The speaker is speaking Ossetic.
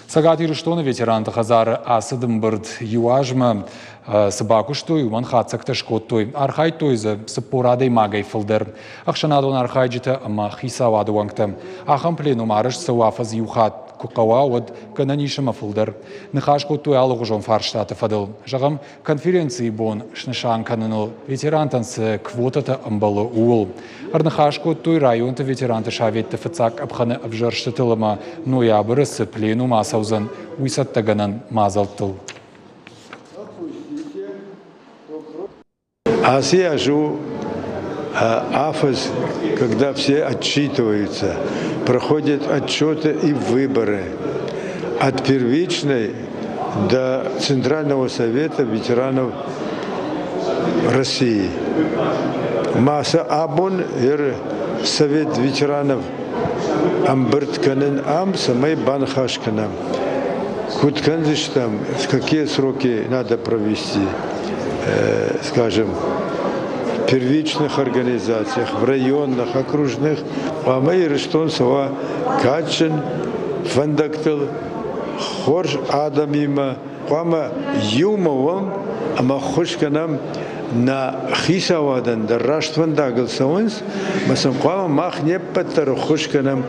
Цӕгат Ирыстоны ветеранты хӕдзары ацыд ӕмбырд. Иу азмӕ цы бакуыстой, уымӕн хатдзӕгтӕ скодтой. Архайдтой дзы 40 адӕймагӕй фылдӕр. Ӕхсӕнадон архайджытӕ ӕмӕ хицауады уӕнгтӕ. Ахӕм пленум арӕзт цӕуы афӕдз иу хатт. Куы хъӕуа, уӕд гӕнӕн ис ӕмӕ фылдӕр. Ныхас кодтой алыгъуызон фарстаты фӕдыл. Зӕгъӕм, конференцийы бон снысан кӕныныл ветерантӕн цы квотӕтӕ ӕмбӕлы, ууыл. Ӕрныхас кодтой районты ветеранты советты фыццаг къӕпхӕны ӕвзӕрстытыл ӕмӕ ноябры цы пленум ацӕудзӕн, уый цӕттӕгӕнӕн мадзӕлттыл. Ацы аз у афӕдз, когда все отчитываются, проходят отчеты и выборы от первичной до Центрального совета ветеранов России. Ма сӕ абон эр Совет ветеранов ӕмбырд кӕнын ам, цӕмӕй баныхас кӕнӕм. Куыд кӕндзыстӕм, какие сроки надо провести, скажем, в первичных организациях, в районных, окружных. Хъуамӕ Ирыстон цӕуа кадджын фӕндӕгтыл, хорз адӕмимӕ, хъуамӕ иумӕ уӕм ӕмӕ ӕххуыс кӕнӕм нӕ хицауадӕн дӕр раст фӕндагыл цӕуынц, ӕмӕ сын хъуамӕ мах не ппӕт дӕр ӕххуыс кӕнӕм.